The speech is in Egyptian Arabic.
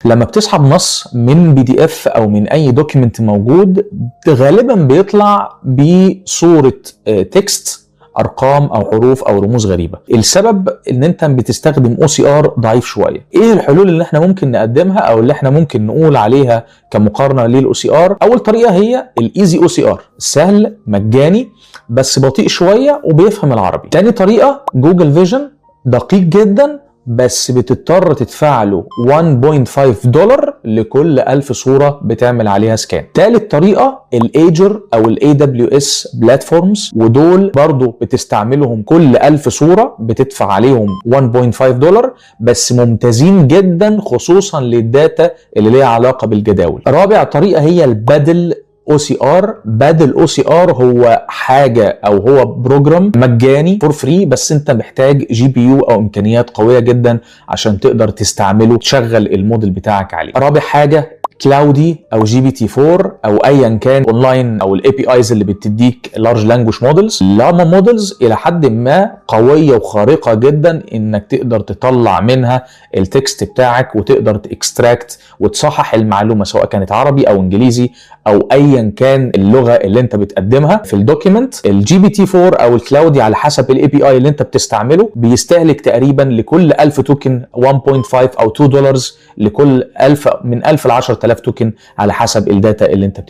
لما بتسحب نص من PDF او من اي document موجود، غالبا بيطلع بصورة text، ارقام او حروف او رموز غريبه. السبب ان انت بتستخدم OCR ضعيف شويه. ايه الحلول اللي احنا ممكن نقدمها او اللي احنا ممكن نقول عليها كمقارنه لل OCR؟ اول طريقه هي ال Easy OCR، سهل، مجاني، بس بطيء شوية وبيفهم العربي. تاني طريقه Google Vision، دقيق جدا بس بتضطر تدفع له 1.5 دولار لكل 1000 صورة بتعمل عليها scan. تالت طريقة ال Azure او ال AWS platforms، ودول برضو بتستعملهم كل 1000 صورة بتدفع عليهم 1.5 دولار، بس ممتازين جدا خصوصا لل data اللي ليها علاقة بالجداول. رابع طريقة هي ال Paddle OCR. Paddle OCR هو حاجة او هو program مجاني for free، بس انت محتاج GPU او امكانيات قوية جدا عشان تقدر تستعمله، تشغل الموديل بتاعك عليه. رابع حاجة Claude او GPT 4 او ايا كان اونلاين او ال APIs اللي بتديك large language models. Llama models الى حد ما قوية وخارقه جدا انك تقدر تطلع منها ال text بتاعك وتقدر ت extract وتصحح المعلومه، سواء كانت عربي او انجليزي او ايا كان اللغة اللي انت بتقدمها في ال document. ال GPT 4 او ال Claude على حسب ال API اللي انت بتستعمله بيستهلك تقريبا لكل 1000 token 1.5 او 2 دولار لكل 1000، من 1000 ل 10000 token على حسب ال data اللي انت